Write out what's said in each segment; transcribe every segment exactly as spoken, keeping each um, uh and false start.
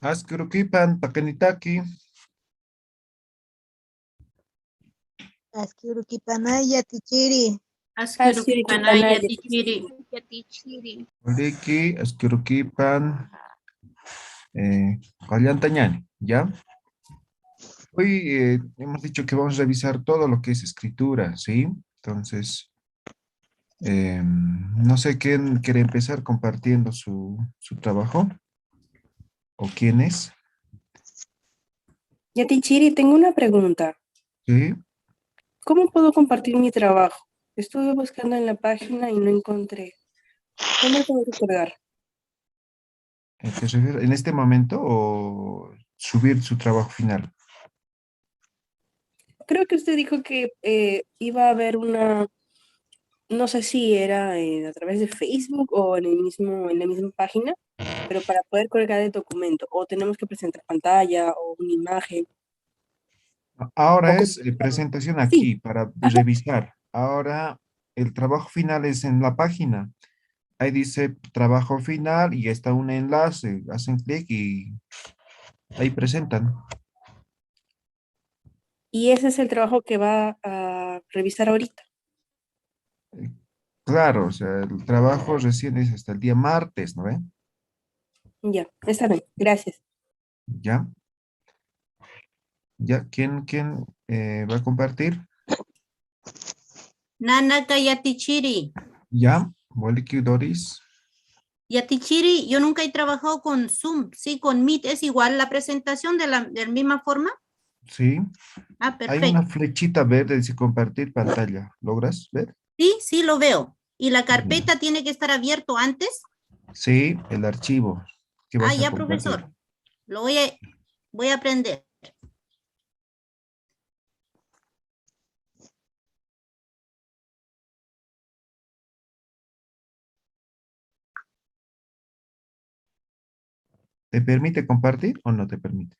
Aski urukipan, taqinitaki. Aski urukipanay yatichiri. Aski urukipanay yatichiri. Yatichiri. Uliki, aski urukipan. Eh, qallantañani, ¿ya? Hoy eh, hemos dicho que vamos a revisar todo lo que es escritura, ¿sí? Entonces, eh, no sé quién quiere empezar compartiendo su, su trabajo o quién es. Yatichiri, tengo una pregunta. ¿Sí? ¿Cómo puedo compartir mi trabajo? Estuve buscando en la página y no encontré. ¿Cómo puedo colgar? Eh, ¿te refieres en este momento o subir su trabajo final? Creo que usted dijo que eh, iba a haber una, no sé si era eh, a través de Facebook o en el mismo, en la misma página, pero para poder colgar el documento, o tenemos que presentar pantalla o una imagen. Ahora es eh, presentación aquí para revisar. Ahora el trabajo final es en la página. Ahí dice trabajo final y está un enlace. Hacen clic y ahí presentan. Y ese es el trabajo que va a revisar ahorita. Claro, o sea, el trabajo recién es hasta el día martes, ¿no ve? Ya, está bien, gracias. ¿Ya? ¿Ya? ¿Quién, quién eh, va a compartir? Nanaka yatichiri. Ya, walikiw Doris. Yatichiri, yo nunca he trabajado con Zoom, ¿sí? Con Meet es igual la presentación de la, de la misma forma. Sí. Ah, Hay perfecto. Una flechita verde, dice compartir pantalla. ¿Logras ver? Sí, sí lo veo. ¿Y la carpeta tiene que estar abierto antes? Sí, el archivo. Que vas Ah, a ya, compartir. Profesor. Lo voy a, voy a aprender. ¿Te permite compartir o no te permite?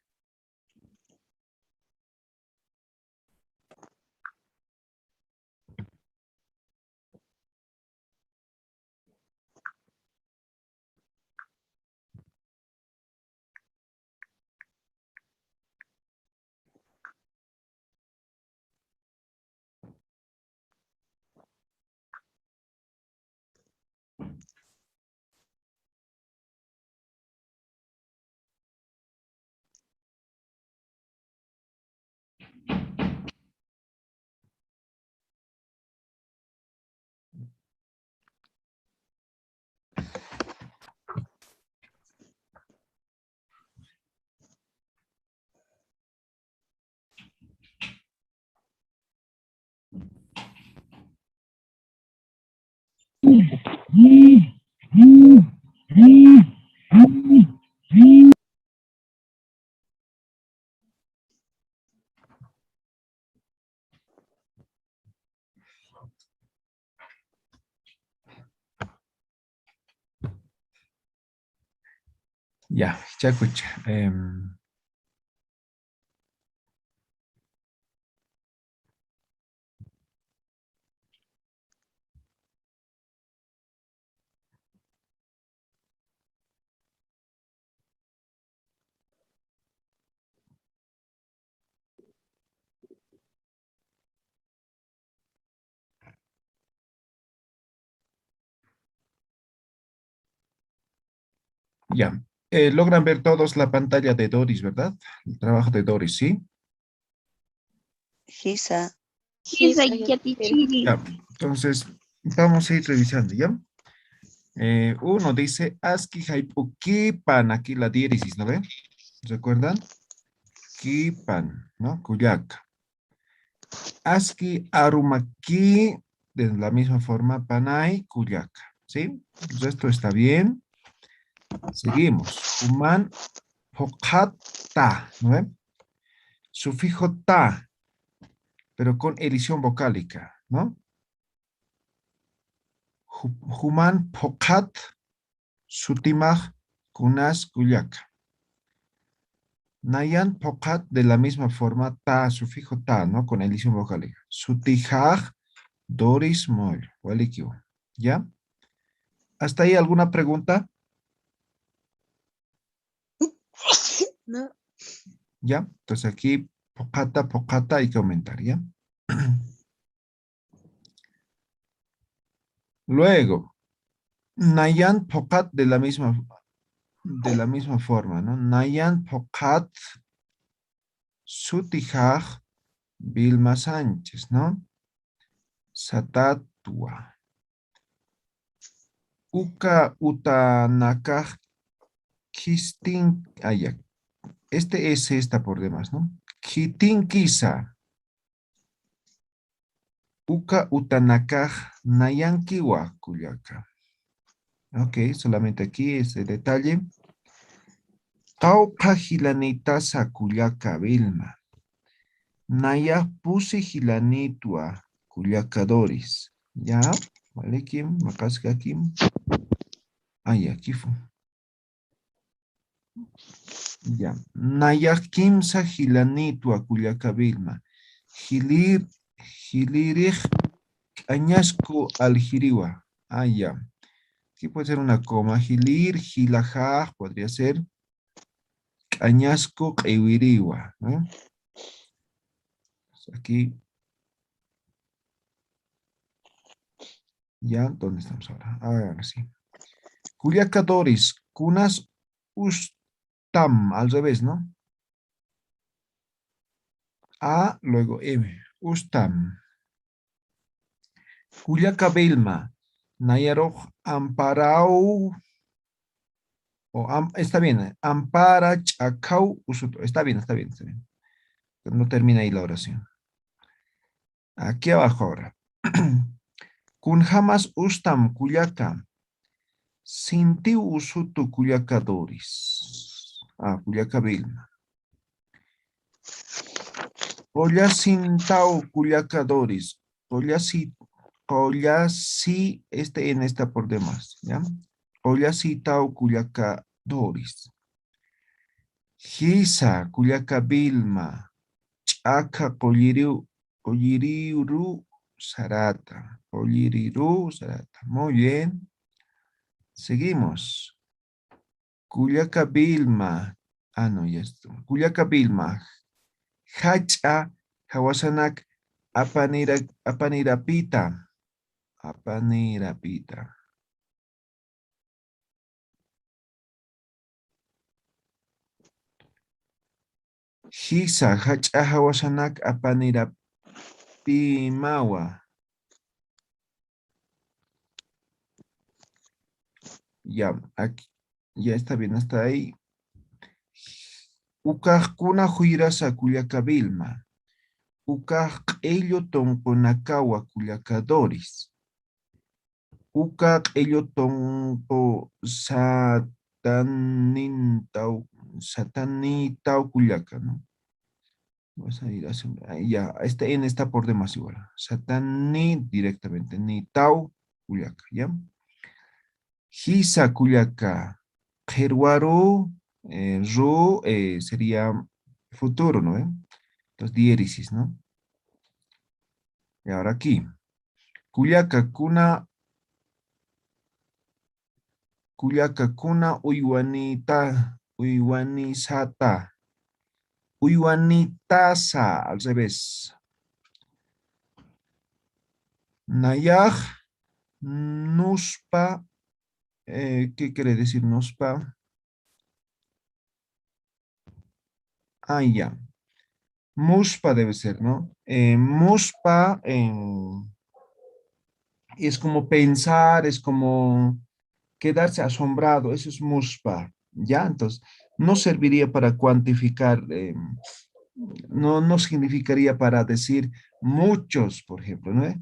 Ya, chakucha. Em, Ya. Eh, logran ver todos la pantalla de Doris, ¿verdad? El trabajo de Doris, ¿sí? Sisa. Sisa, yatichiri. Ya. Entonces, vamos a ir revisando, ¿ya? Eh, uno dice, aski jayp'ukipan, aquí la diéresis, ¿no ve? ¿Recuerdan? Kipan, ¿no? Kullaka. Aski arumaki, de la misma forma, panay, kullaka. ¿Sí? El resto está bien. Seguimos. Juman phuqhat ta, ¿no ve? Sufijo ta, pero con elisión vocálica, ¿no? Ju- Juman phuqhat sutimax kunas kullaka. Nayan phuqhat de la misma forma ta, sufijo ta, ¿no? Con elisión vocálica. Sutijax Doris Moll. Walikiw. ¿Ya? ¿Hasta ahí alguna pregunta? ¿No? ¿Ya? Entonces aquí, phuqhata, phuqhata hay que aumentar, ¿ya? Luego, nayan phuqhat de la misma, de la misma forma, ¿no? Nayan phuqhat sutixax Vilma Sánchez, ¿no? Satatwa. Uka utanakax khistin, ah, ya. Este S está por demás, ¿no? Khitinkisa. Uka utanakax nayankiwa kullaka. Ok, solamente aquí ese detalle. Qawqha jilanitasa kullaka Vilma. Nayax pusi jilanitwa kullaka Doris. Ya, walikim, maqaskakim. Ay, aquí fue. Ya. Nayax kimsa jilanitwa kullaka Vilma. Jilir, jilirix k'añasku aljiriwa. Ah, ya. Aquí puede ser una coma. Jilir, jilajax, podría ser. K'añasku q'iwiriwa, ¿no? Aquí. Ya, ¿dónde estamos ahora? Ahora sí. Kullaka Doris, kunas ustam, al revés, ¿no? A, luego M. Ustam. Kullaka Vilma, nayarux amparaw, o am-, está bien, ampara ch'akhaw usutu. Está bien, está bien, está bien. No termina ahí la oración. Aquí abajo ahora. Kunjamas ustam kullaka. Sintiw usutu kullaka Doris. Ah, kullaka Vilma. Qulla sintaw kullaka Doris. Qulla si, qulla si, este N está por demás, ¿ya? Qulla sitaw kullaka Doris. Jisa, kullaka Vilma. Ch'akha qulliriw, qulliriru sarata. Qulliriru sarata. Muy bien. Seguimos. Kullaka Vilma. Ah, no, ya está. Kullaka Vilma. Jach'a jawasanak apanira, apanirapita. Apanirapita. Jisa, jach'a jawasanak apanirapimawa. Ya, aquí, ya está bien, hasta ahí. Ukax kuna juyrasa kullaka Vilma. Ukax q'illu tunqunakawa kullaka Doris. Uka q'illu tunqu satanintaw, satanitaw kullaka, ¿no? Vas a ir a sembrar. Ah, ya, este N está por demás igual. Satani directamente, nitaw kullaka, ¿ya? Jisa kullaka, qhirwaru, eh, ru, eh, sería futuro, ¿no ve? Entonces, diéresis, ¿no? Y ahora aquí. Kullaka, kuna, kullaka, kuna uywanita, uywanisata, uywanitasa, al revés. Nayax, nuspa, eh, ¿qué quiere decir nuspa? Ah, ya. Muspa debe ser, ¿no? Eh, muspa, eh, es como pensar, es como quedarse asombrado, eso es muspa, ¿ya? Entonces, no serviría para cuantificar, eh, no, no significaría para decir muchos, por ejemplo, ¿no?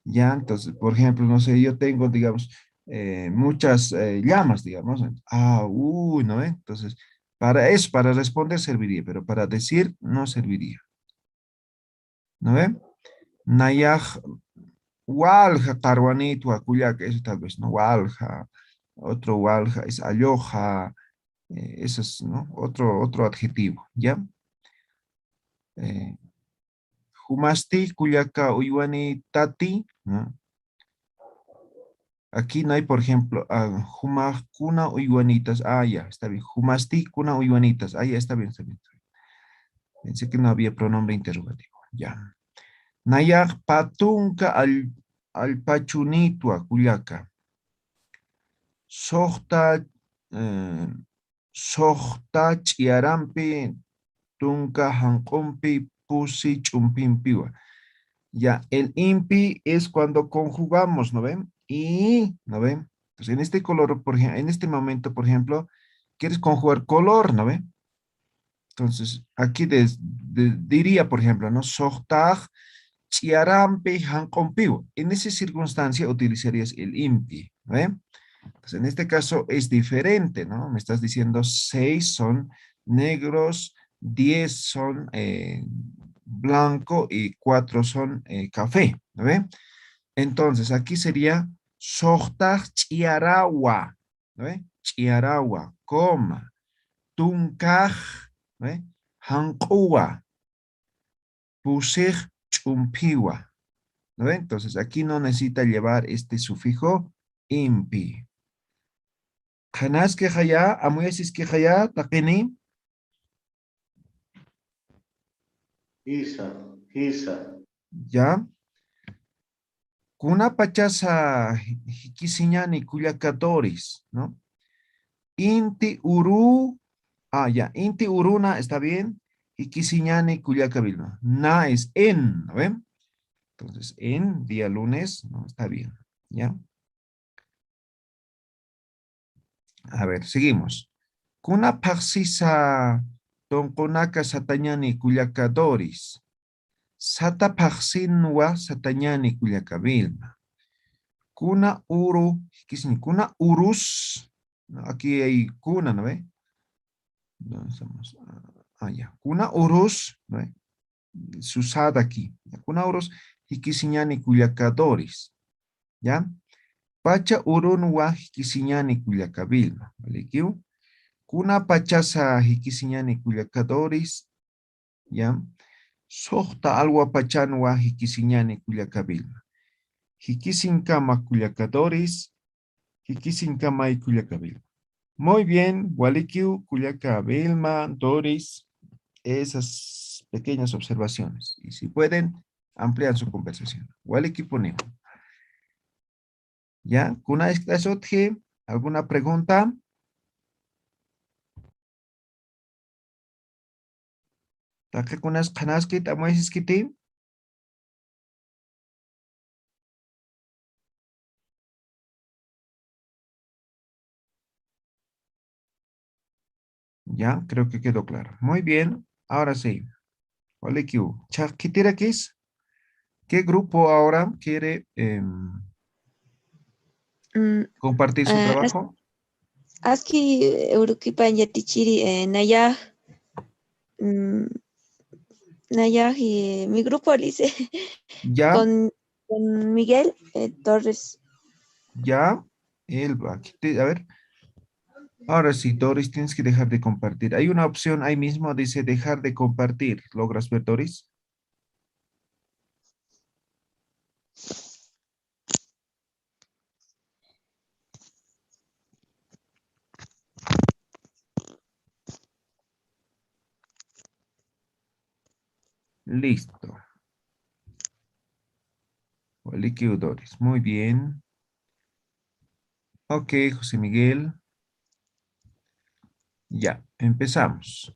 Ya, entonces, por ejemplo, no sé, yo tengo, digamos, eh, muchas, eh, llamas, digamos. Ah, uy, ¿no ve? Entonces, para eso, para responder serviría, pero para decir no serviría. ¿No ve? Nayax walja qarwanitwa kullaka, eso tal vez, ¿no? Walja, otro walja, es alloja, eh, eso es, ¿no? Otro, otro adjetivo, ¿ya? Eh, jumasti kullaka uywanitati, ¿no? Aquí no hay, por ejemplo, ah, jumax kuna uywanitas. Ah, ya, está bien. Jumasti kuna uywanitas. Ah, ya, está bien, está bien, está bien. Pensé que no había pronombre interrogativo. Ya. Nayax pä tunka all-, allpachunitwa kullaka. Suxta, eh, suxta ch'iyarampi, tunka janq'umpi, pusi ch'umpimpiwa. Ya, el impi es cuando conjugamos, ¿no ven? Y, ¿no ven? Entonces, en este color, por ejemplo, en este momento, por ejemplo, quieres conjugar color, ¿no ve? Entonces, aquí des-, de-, diría, por ejemplo, ¿no? Suxtax ch'iyarampi janq'umpiwa. En esa circunstancia utilizarías el impi, ¿no ve? Entonces, en este caso es diferente, ¿no? Me estás diciendo seis son negros, diez son, eh, blanco y cuatro son, eh, café, ¿no ve? Entonces, aquí sería suxtax ch'iyarawa, ¿no ve? Ch'iyarawa, coma, tunkax, ¿no ve? Janq'uwa, pusix ch'umphiwa, ¿no ve? Entonces, aquí no necesita llevar este sufijo impi. Qhanaskixaya, amuyasiskixaya, taqini. Jisa, jisa. Ya. Kunapachasa ji-, jikisiñani kullaka Doris, ¿no? Inti uru, ah, ya, inti uruna, está bien. Jikisiñani kullaka Vilma. Na es en, ¿no ven? Entonces, en día lunes, ¿no? Está bien, ¿ya? A ver, seguimos. Kuna phaxsisa tunqunaka satañani kullaka Doris. Sata phaxsinwa satañani kullaka Vilma. Kuna uru, jikisiñ, kuna urus, ¿no? Aquí hay kuna, ¿no ve? ¿Dónde estamos? Ah, ya. Kuna urus, ¿no ve? Susada aquí. Ya, kuna urus jikisiñani kullaka Doris. ¿Ya? Pacha urunwa jikisiñani kullaka Vilma. ¿Valikiw? Kuna pachasa jikisiñani kullaka Doris. ¿Ya? Suxta alwa pachanwa jikisiñani kullaka Vilma. Jikisiñkama kullaka Doris. Jikisiñkamay kullaka Vilma. Muy bien, walikiw kullaka Vilma, Doris, esas pequeñas observaciones. Y si pueden, amplían su conversación. Walikipuniw. ¿Ya? Kuna isk'asutji, ¿alguna pregunta? Taqikunas qhanaskit, amuyasiskiti. Ya, creo que quedó claro. Muy bien, ahora sí. Walikiw. Chhaqkitirakis. ¿Qué grupo ahora quiere, em, mm, compartir su, eh, trabajo? Aski, eh, urukipan yatichiri, eh, naya, mm, naya, eh, mi grupo, Lice. Ya. Con, con Miguel, eh, Torres. Ya. Él va a quitar, a ver. Ahora sí, Doris, tienes que dejar de compartir. Hay una opción ahí mismo, dice dejar de compartir. ¿Logras ver, Doris? Listo. Walikiw Doris. Muy bien. Ok, José Miguel. Ya, empezamos.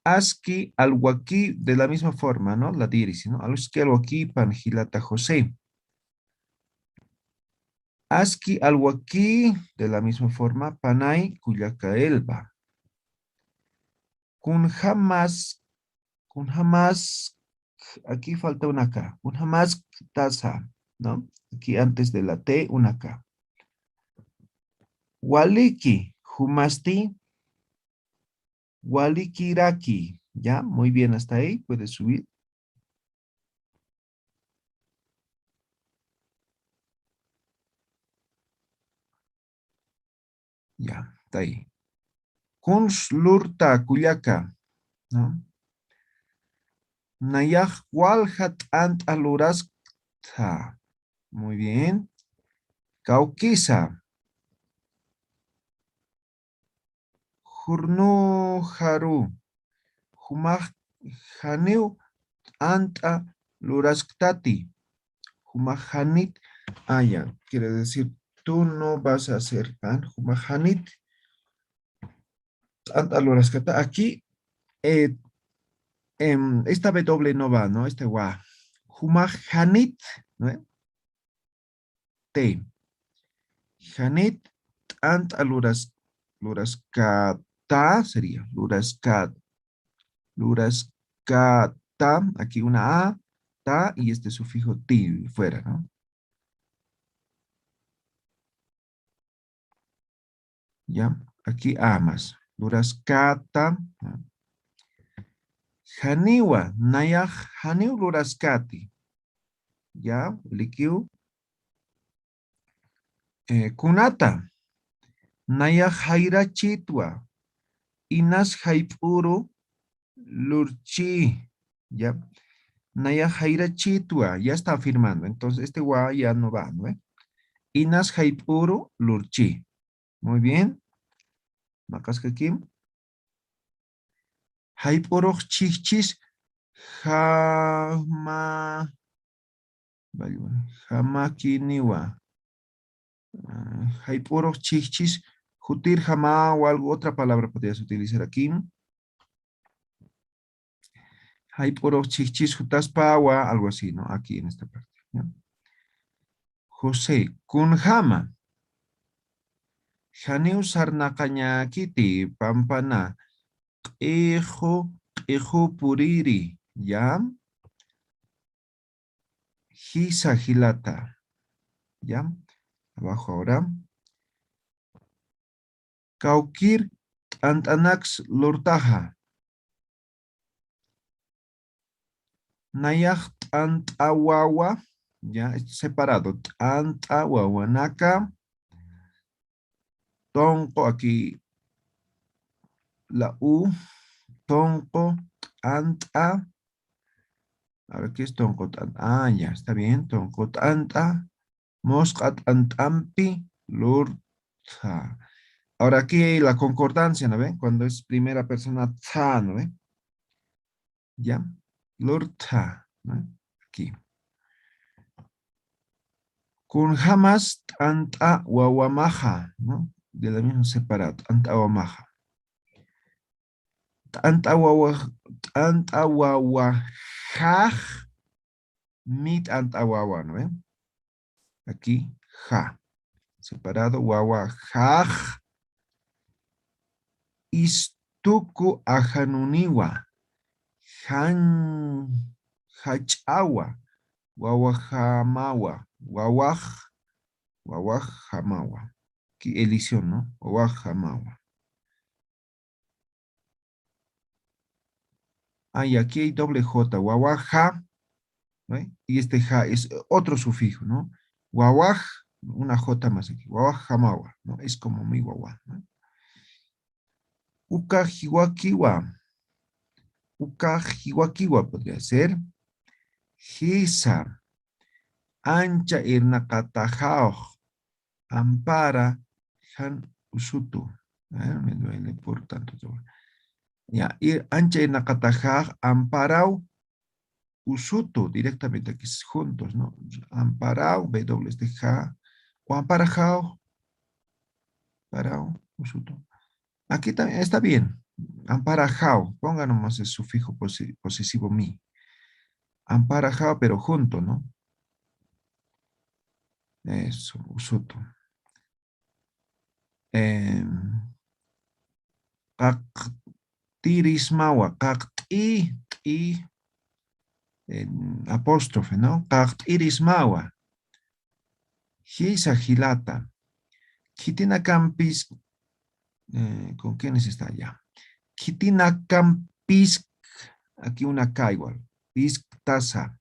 Aski alwaki de la misma forma, ¿no? La Dirisi, ¿no? Aski alwakipan jilata José. Aski alwaki de la misma forma, panay kullaka Elba. Kunjamas, kunjamas, aquí falta una K. Kunjamas tasa, ¿no? Aquí antes de la T, una K. Waliki, jumasti, walikiraki. Ya, muy bien, hasta ahí puede subir. Ya, está ahí. Kuns lurta kullaka, ¿no? Nayax walja t'ant'a luraskta. Muy bien. Kawkisa. Jurnuxaru. Jumax janiw t'ant'a lurasktati. Jumax janit, ah, ya, quiere decir, tú no vas a hacer pan. Jumax janit t'ant'a luraskata. Aquí, eh, em, esta W no va, ¿no? Este wa. Jumax janit, ¿no? Te. Janit t'ant'a luras, luraskata sería, luraskat, luraskata, aquí una A, ta, y este sufijo ti fuera, ¿no? Ya, aquí A más. Luraskata. Janiwa, nayax janiw luraskati. Ya, likiw. Eh, kunata. Nayax jayrachitwa. Inas jayp'uru lurchi. Ya. Nayax jayrachitwa. Ya está afirmando. Entonces, este wa ya no va, ¿no ve? Inas jayp'uru lurchi. Muy bien. Maqaskakim. Jayp'urux chhijchhis jama, vale, bueno, jamakiniwa. Ah, jayp'urux chhijchhis jutir jama o algo, otra palabra podrías utilizar aquí. Jayp'urux chhijchhis jutaspawa, algo así, ¿no? Aquí en esta parte, ¿ya? José, kunjama. Janiw sarnaqañäkiti pampana q'ixu, q'ixu puriri, ¿ya? Jisa jilata. ¿Ya? Abajo ahora. Kawkir t'ant'anaks lurtaxa. Nayax t'ant'a wawa, ya, está separado. T'ant'a wawanaka. Tunqu, aquí la U. Tunqu t'ant'a. Ahora, ¿qué es tunqu t'ant'a? Ah, ya, está bien. Tunqu t'ant'a. Musq'a t'ant'ampi lurtha. Ahora aquí la concordancia, ¿no ve? Cuando es primera persona, tha, ¿no ve? ¿Ya? Lurtha, ¿no? Aquí. Kunjamas t'ant'a wawamaxa, ¿no? De la misma separada, t'ant'a wawamaxa. T'ant'a wawa, t'ant'a wawajax, mi t'ant'a wawa, ¿no ve? Aquí, ja. Separado, wawajax. Istuku ajanuniwa. Jan, jach'awa. Wawajamawa. Wawax, wawajamawa. Aquí elisión, ¿no? Wawajamawa. Ah, y aquí hay doble J, wawaja, ¿no? Y este ja es otro sufijo, ¿no? Wawaj, una J más aquí, wawajamawa, ¿no? Es como mi wawa, ¿no? Uka jiwakiwa, uka jiwakiwa podría ser. Jisa, ancha irnaqataxax, ampara, jan usutu. Eh, me duele por tanto. Ya, ir, ancha irnaqataxax, amparaw, usutu, directamente aquí juntos, ¿no? Amparaw, W, este ja, o amparaxaw, amparaw, usutu. Aquí también está bien. Amparaxaw, ponga nomás el sufijo posi-, posesivo mi. Amparaxaw, pero junto, ¿no? Eso, usutu. Em, qaqt'irismawa, qaqt'i, t'i, em, apóstrofe, ¿no? Qaqt'irismawa. Jisa jilata. Khitinakampis, eh, ¿con quiénes está allá? Khitinakampis, aquí una K igual. Pisktasa.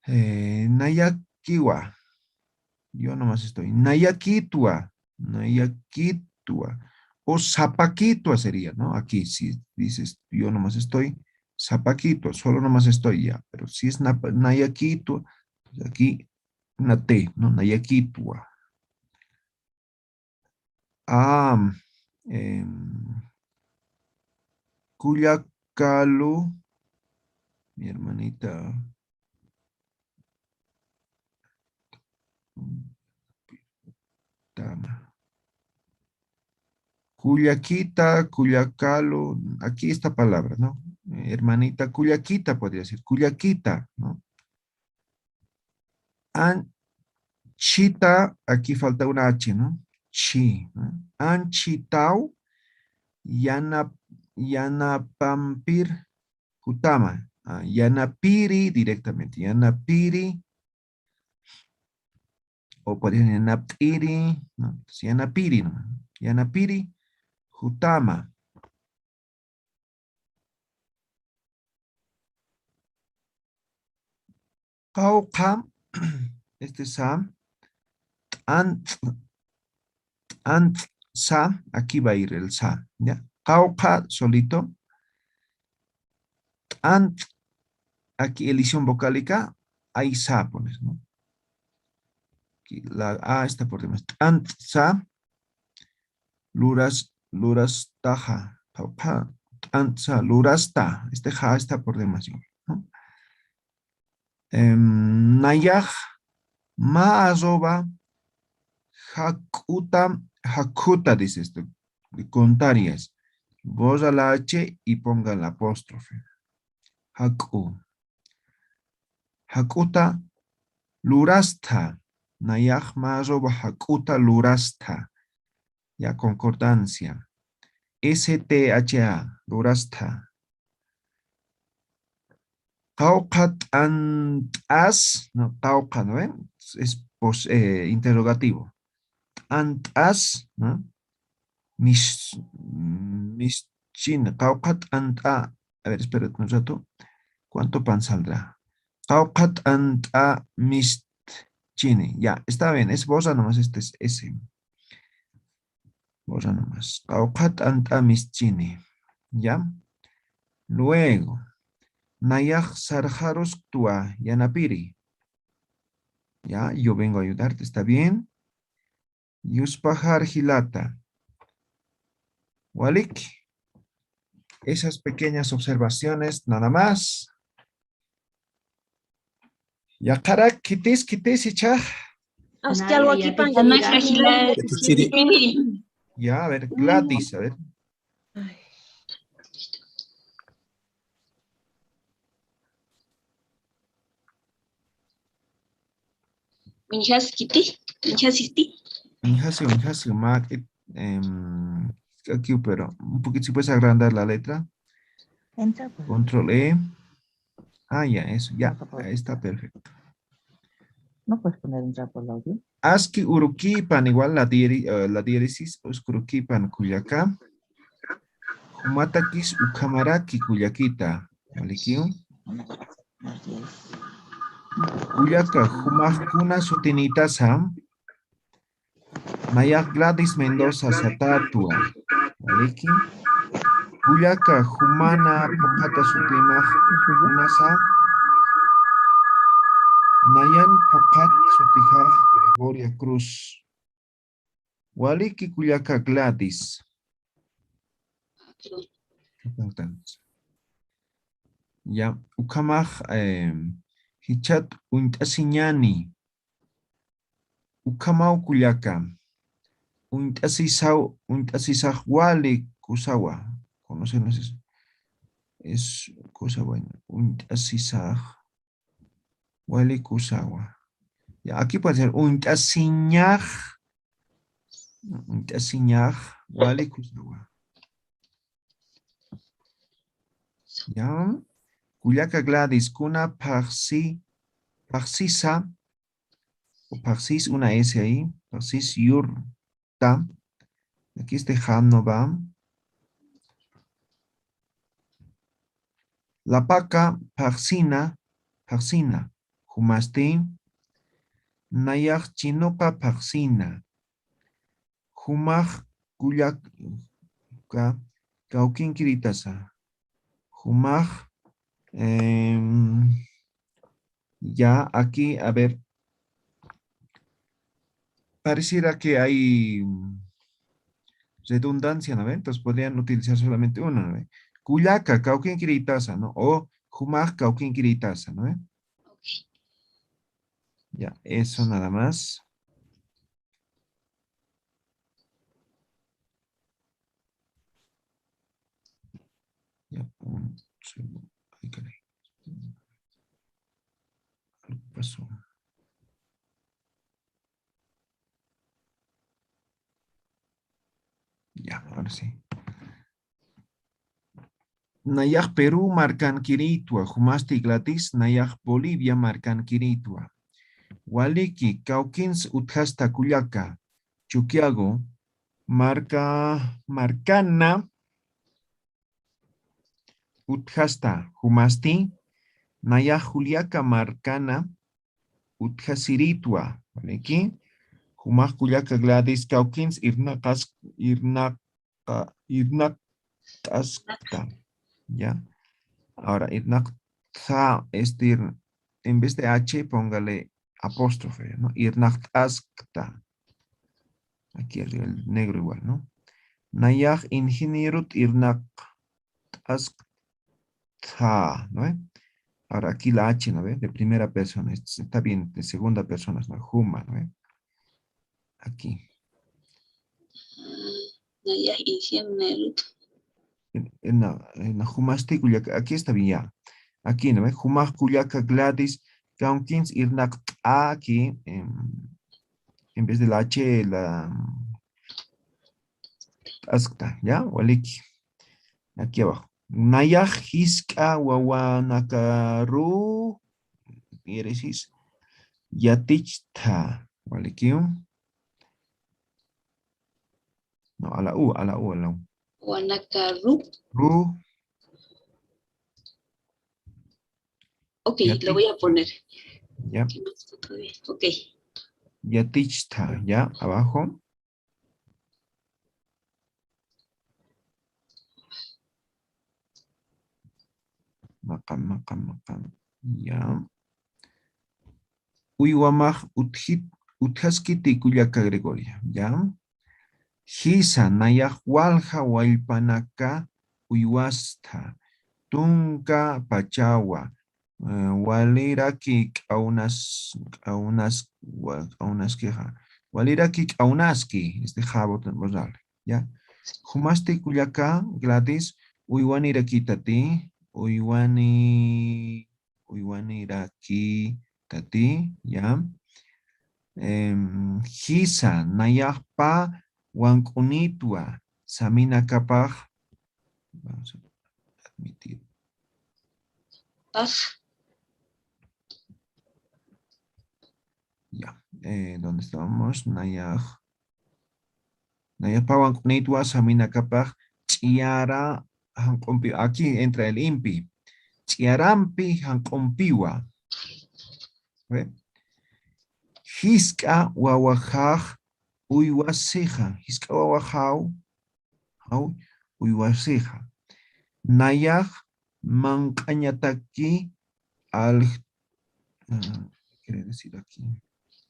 Eh, nayakiwa. Yo nomás estoy. Nayakitwa. Nayakitwa. O sapakitwa sería, ¿no? Aquí, si dices, yo nomás estoy, sapakitwa, solo nomás estoy ya. Pero si es napa-, nayakitwa, pues aquí una T, ¿no? Nayakitwa. Ah, em, kullakalu, mi hermanita. Tama. Kullakita, kullakalu, aquí esta palabra, ¿no? Eh, hermanita, kullakita podría ser, kullakita, ¿no? Anchita, aquí falta una H, ¿no? Chi, ¿no? Anchitaw, yana, yanapampir, jutama, ah, yanapiri directamente, yanapiri, o podrían yanaptiri, ¿no? Entonces, yanapiri, ¿no? Yanapiri, jutama. Qawqha, este sa, t'ant, t'ant sa, aquí va a ir el sa, ¿ya? Qawqha solito, t'ant, aquí elisión vocálica, ahí sa pones, ¿no? Aquí la A está por demás. T'ant sa, luras, lurastaxa, qawqha, t'ant sa, lurasta, este ja está por demás, ¿no? Em, nayax mä arroba jak'uta, jak'uta, dice esto, de contrarias. Borra la H y ponga la apóstrofe. Jak'u. Jak'uta lurastha. Nayax mä arroba jak'uta lurastha. Ya, concordancia. S T H A, lurastha. Qawqha t'ant'as, ¿no? Qawqha, ¿no ven? Es pos-, eh, interrogativo. T'ant'as, ¿no? Mis-, mischini, qawqha t'ant'a. A ver, espérate un rato. ¿Cuánto pan saldrá? Qawqha t'ant'a mischini. Ya, está bien, es borra nomás este es ese. Borra nomás. Qawqha t'ant'a mischini. ¿Ya? Luego, nayax sarxarusktwa yanapiri. Ya, yo vengo a ayudarte, ¿está bien? Yuspaxar jilata. Walik. Esas pequeñas observaciones, nada más. Yaqharak khitis, khitis ichhax. Hasta algo aquí, ya pan, te ya, ya, ya. Ya, a ver, Gladys, a ver. Ay. Uñjasisti, uñjasisti. Uñjasi, uñjasi, Mac, eh, em, aquí, pero un poquito, si puedes agrandar la letra. Entra, pues. Control E. Ah, ya, eso, ya, ahí está perfecto. No puedes poner entrar por el audio. Aski urukipan, igual la diéri-, eh, la diéresis, uskurukipan kullaka. Jumatakis ukhamaraki kullakita. ¿Walikiw? Kullaka, jumax kuna sutinïtasa. Nayax Gladys Mendoza satätwa. ¿Waliki? Kullaka, jumana phuqhata sutimax kunasa. Nayan phuqhat sutixax Gregoria Cruz. ¿Waliki kullaka Gladys? Ya, ukhamax, em, jichhat uñt'asiñäni. Ukhamaw kullaka. Uñt'asisaw, uñt'asisax wali kusawa. Conocemos eso. Es cosa buena. Uñt'asisax wali kusawa. Ya, aquí puede ser uñt'asiñax. Uñt'asiñax wali kusawa. Ya. Kullaka Gladys, kuna phaxsi, phaxsisa, o phaxsis, una S ahí, phaxsis yur, ta. Aquí este ja no va. Lapaka phaxsina, phaxsina. Jumasti. Nayax chinuqa phaxsina. Jumax kullaka kawkinkiritasa. Jumax, em, ya aquí, a ver, pareciera que hay mm, redundancia, ¿no ve? Entonces podrían utilizar solamente una, ¿no ve? Kullaka, kawkinkirïtasa, ¿no? O jumax kawkinkirïtasa, ¿no ve? Ok. Ya, eso nada más. Ya, un segundo. Ay, caray. Algo pasó. Ya, ahora sí. Nayax Perú markankirïtwa, jumasti Gladys, nayax Bolivia markankirïtwa. Waliki, kawkins utjasta kullaka, Chukiyago, marka, markana, utjasta, jumasti, nayax Juliaca markana, utjasirïtwa, ¿vale? Aquí, jumax kullaka Gladys Cawkins, irnaqas, irnaqa, irnaqt'askta, ¿ya? Ahora, irnaqtha, este, ir- en vez de H, póngale apóstrofe, ¿no? Irnaqt'askta. Aquí arriba el negro igual, ¿no? Nayax ingenierot irnaqt'askta, ¿no ve? Ahora aquí la H, ¿no ve? De primera persona, es- está bien, de segunda persona, ¿no? Juma, ¿no ve? Aquí. Nayax ingenierot. En, en la, en la jumasti kullaka, aquí está bien ya. Aquí, ¿no ve? Jumax kullaka Gladys Cawkins irnaqt'a aquí, em, en vez de la H, la, mm, t'askta, ¿ya? Waliki. Aquí abajo. Nayax jisk'a wawanakaru, diéresis, yatichtha. Walikiw. No, a la U, a la U, a la U. Wawanakaru. Ru. Ok, lo voy a poner. Ya. ¿Qué más está todavía? Ok. Yatichtha, ya, abajo. Maqam, maqam, maqam. Ya. Uywamax utjit, utjaskiti kullaka Gregoria, ¿ya? Jisa, nayax walja wallpanaka uywastha, tunka pachawa, eh, waliraki k'awnas, k'awnas, wa-, k'awnaskixa, waliraki k'awnaski, este, jabot, ¿ya? Jumasti kullaka Gladys, uywanirakitati, uywani, uywanirakitati, ¿ya? Em, jisa, nayaxpa wank'unitwa, saminakapax, vamos a admitir. Pax. Ya, eh, ¿dónde estábamos? Nayax. Nayaxpa wank'unitwa saminakapax ch'iyara janq'umpi. Aquí entra el impi. Ch'iyarampi janq'umpiwa. ¿Ve? Jisk'a wawaxax uywasixa. Jisk'a wawaxaw, jaw, uywasixa. Nayax manq'añataki alj-, ah, ¿qué quiere decir aquí?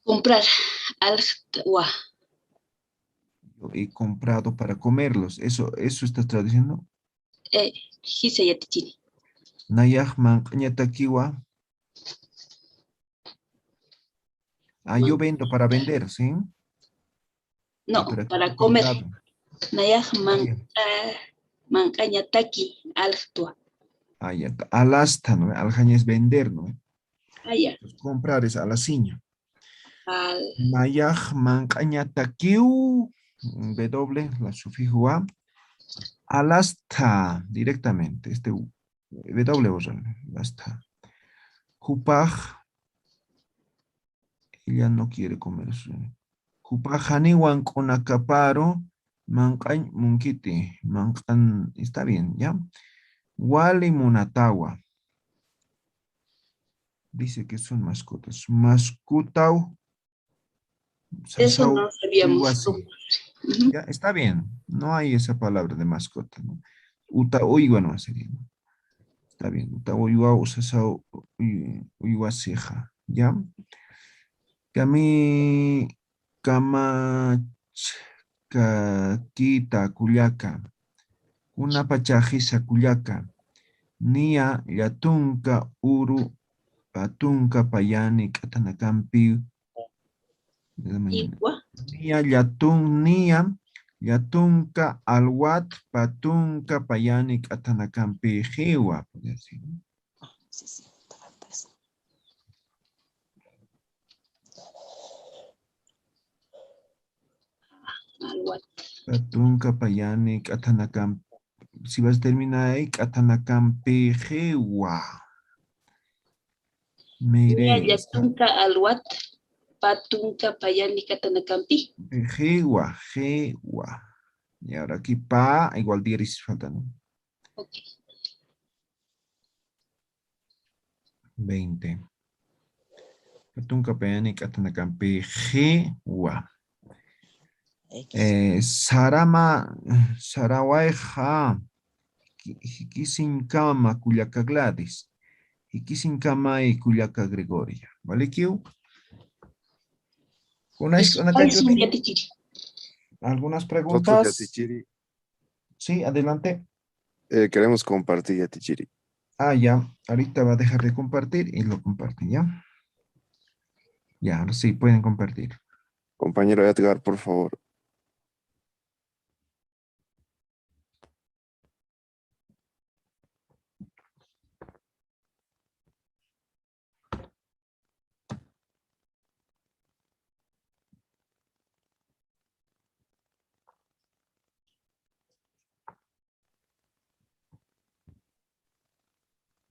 Comprar, aljtwa. Yo he comprado para comerlos. Eso, eso está traduciendo. Eh, jisa yatichini. Nayax manq'añatakiwa. Ah, yo vendo para vender, ¿sí? No, para comer. Nayax man-, ah, manq'añataki, aljtwa. Ah, ya. Alasta, ¿no? Aljaña es vender, ¿no? Ah, ya. Entonces, comprar es alasiña. Al- Nayax manq'añatakiw, W, la sufijo wa. Alasta directamente, este W, alasta. Jupax, ella no quiere comer. Jupax janiw wank'unakaparu manq'añ munkiti, manq'an, está bien, ¿ya? Wali munatawa. Dice que son mascotas. Mascotaw. Eso sasaw no sabíamos uywasi. Cómo. Ujú. Ya, está bien. No hay esa palabra de mascota, ¿no? Uta uywa no sería, ¿no? Está bien. Uta uywa sasaw uy-, uywasixa. ¿Ya? Kami kamachkakita kullaka. Kuna pachaxisa kullaka. Niya llatunka uru patunka payani k'athanakampi. Jiwa. Niya llatun, niya llatunka alwat patunka payani k'athanakampi jiwa. Podría ser, ¿no? Sí, sí, te falta eso. Alwat. Patunka payani k'athanakampi. Si vas a terminar ahí, k'athanakampi jiwa. Mire, niya llatunka alwat patunka payani k'athanakampi. Jiwa, jiwa. Y ahora aquí pa, igual diez falta, ¿no? Ok. Veinte. Patunka payani k'athanakampi jiwa. X. Eh, sarama, sarawayxa, jiki-, jikisiñkama kullaka Gladys. Jikisiñkamay kullaka Gregoria. ¿Valikiw? Kunaysi, kunaysi, yatichiri. ¿Algunas preguntas? Nosotros, yatichiri. Sí, adelante. Eh, queremos compartir, yatichiri. Ah, ya. Ahorita va a dejar de compartir y lo comparten, ¿ya? Ya, ahora sí, pueden compartir. Compañero Edgar, por favor.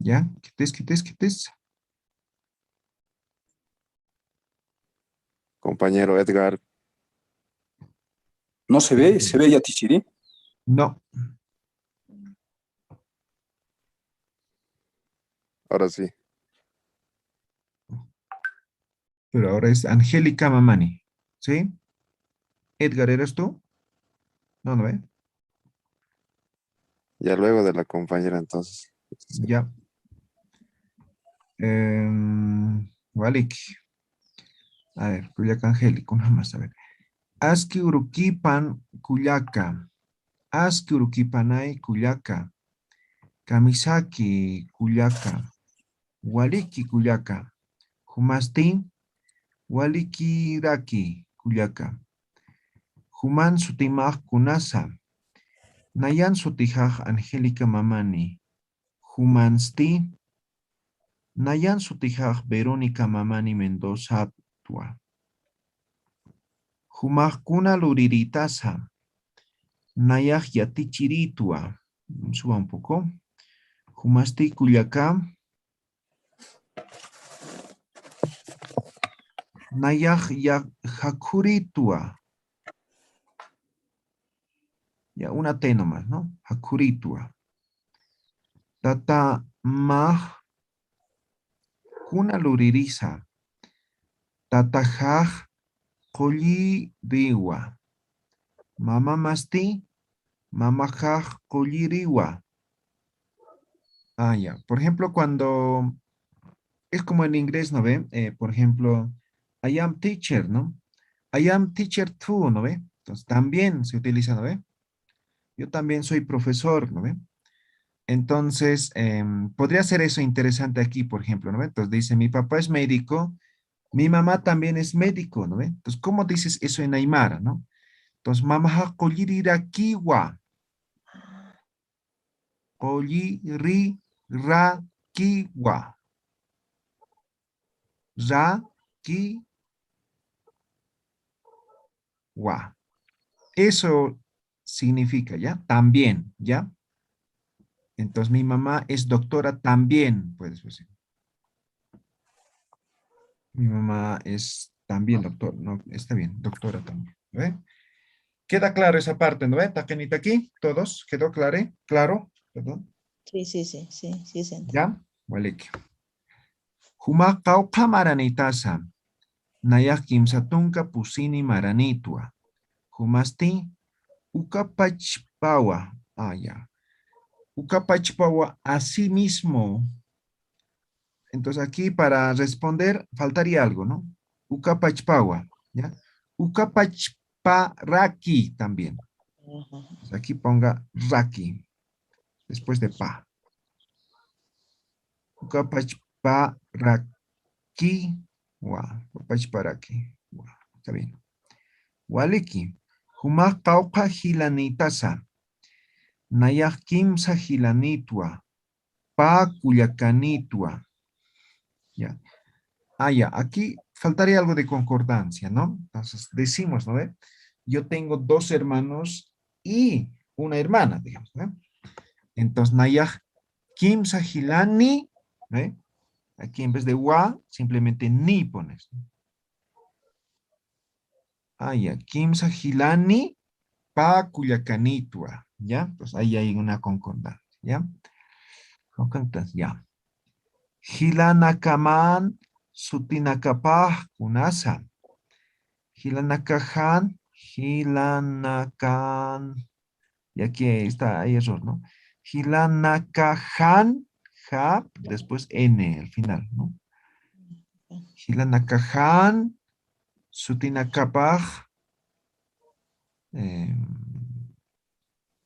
¿Ya? ¿Qué es, qué es, qué es? Compañero Edgar. No se ve, se ve, yatichiri. No. Ahora sí. Pero ahora es Angélica Mamani, ¿sí? Edgar, ¿eres tú? No, no ve. Ya luego de la compañera, entonces. Ya. Em, walik. A ver, kullaka Angélica, una más, a ver. Aski urukipan kullaka. Aski urukipanay kullaka. Kamisaki kullaka. Waliki kullaka. Jumasti, walikiraki kullaka. Juman sutimax kunasa. Nayan sutixax Angélica Mamani. Jumansti, nayan sutixax Verónica Mamani Mendozatwa. Jumax kuna luriritasa. Nayax yatichiritwa. Suba un poco. Jumasti kullaka. Nayax ya-, jakhuritwa. Ya, una T nomás, ¿no? Jakhuritwa. Tata max kuna luririsa. Tataxax qulliriwa. Mamamasti, mamaxax qulliriwa. Ah, ya. Por ejemplo, cuando es como en inglés, ¿no ve? Eh, por ejemplo, I am teacher, ¿no? I am teacher too, ¿no ve? Entonces, también se utiliza, ¿no ve? Yo también soy profesor, ¿no ve? Entonces, em, podría ser eso interesante aquí, por ejemplo, ¿no ve? Entonces dice, mi papá es médico, mi mamá también es médico, ¿no ve? Entonces, ¿cómo dices eso en aymara, no? Entonces, mamaxa qullirirakiwa. Qullirirakiwa. Rakiwa. Eso significa, ¿ya? También, ¿ya? Entonces, mi mamá es doctora también, puedes decir. Mi mamá es también doctor, ¿no? Está bien, doctora también, ¿ve? Queda claro esa parte, ¿no ve? Taqinitaki, todos, ¿quedó claro? Claro, perdón. Sí, sí, sí, sí, sí, señor. ¿Ya? Walik. Jumax qawqha maranitasa, nayax kimsa tunka pusini maranitwa. Jumasti, uka pachpawa, ah, ya. Uka pachpawa, así mismo. Entonces aquí para responder faltaría algo, ¿no? Uka pachpawa, ¿ya? Ukapachparaki también. Ujú. Aquí ponga raki, después de pa. Ukapachparakiwa, ukapachparakiwa. Está bien. Waliki, jumax qawqha jilanïtasa. Nayax kimsa jilanïtwa. Pä kullakanïtwa. Ya. Ah, ya. Aquí faltaría algo de concordancia, ¿no? Entonces, decimos, ¿no ve? Yo tengo dos hermanos y una hermana, digamos, ¿no? Entonces, nayax kimsa jilani, ¿ve? Aquí en vez de wa, simplemente ni pones. Ah, ya. Kimsa jilani pä kullakanïtwa, ¿ya? Entonces, ahí hay una concordancia, ¿ya? Concordancia, ya. Jilanakaman sutinakapax kunasa. Jilanakajan, jilanakan. Y aquí está, hay error, ¿no? Jilanakajan, ja, después N al final, ¿no? Jilanakajan sutinakapax. Eh,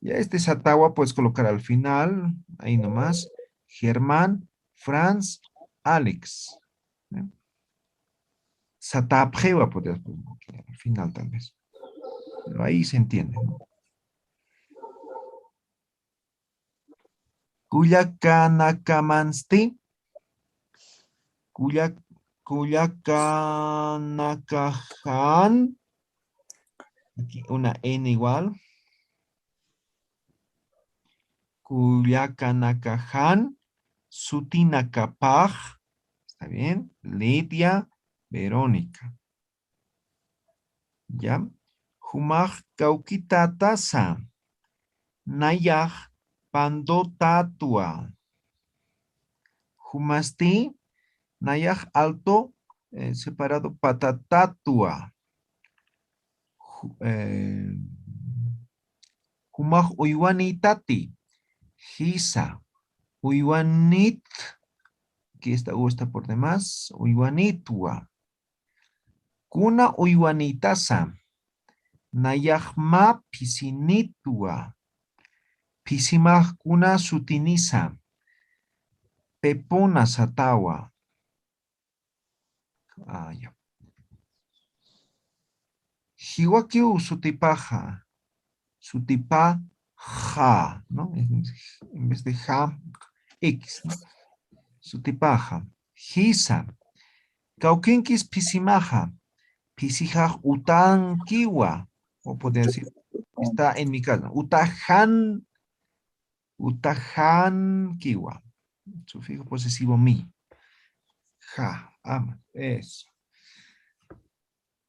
ya este satawa puedes colocar al final, ahí nomás. Germán, Franz, Alex. ¿Eh? Satapxiwa podrías poner aquí al final tal vez. Pero ahí se entiende, ¿no? Kullakanakamansti. Kullak-, kullakanakajan. Aquí una N igual. Kullakanakajan sutinakapax. ¿Está bien? Lidia, Verónica. ¿Ya? Jumax kawkitätasa. Nayax pandotätwa. Jumasti, nayax alto, eh, separado patatätwa. Ju-, eh, jumax uywanïtati. Jisa. Uywanït. Aquí está, U está por demás. Uywanïtwa. Kuna uywanïtasa. Nayax mä phisinïtwa. Phisimax kuna sutinisa. Pepona satawa. Ah, ya. Jiwakiw sutipaxa. Sutipaxa, ¿no? En, en vez de ja, X, ¿no? Sutipaxa. Jisa. Kawkinkis phisimaxa. Phisixax utankiwa. O podría decir, está en mi casa. Utajan, utajankiwa. Sufijo posesivo mi. Ja, ama. Eso.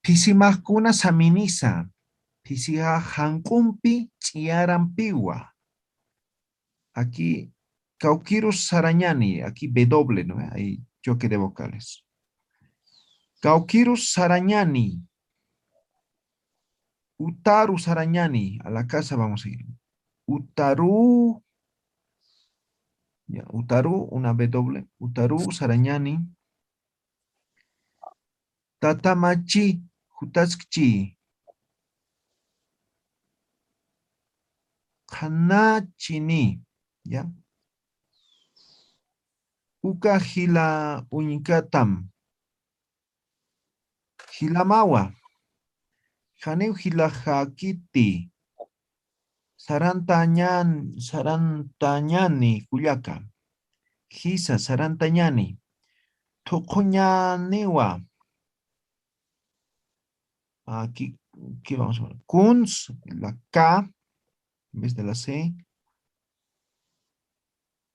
Phisimax kuna saminisa, phisixa jank'umpi ch'iyarampiwa. Aquí, kawkirus sarañani, aquí W, ¿no? Hay choque de vocales. Kawkirus sarañani, utaru sarañani, a la casa vamos a ir. Utaru, ya, utaru, una W, utaru sarañani. Tata Machi, jutaskchi. Qhanachini, ¿ya? Uka jila uñkatam. Jilamawa. Janiw jilaxakiti. Sarantañan-, sarantañani kullaka. Jisa, sarantañani. Thuqhuñaniwa. Aquí, aquí vamos a ver. Kuns, la K, en vez de la C.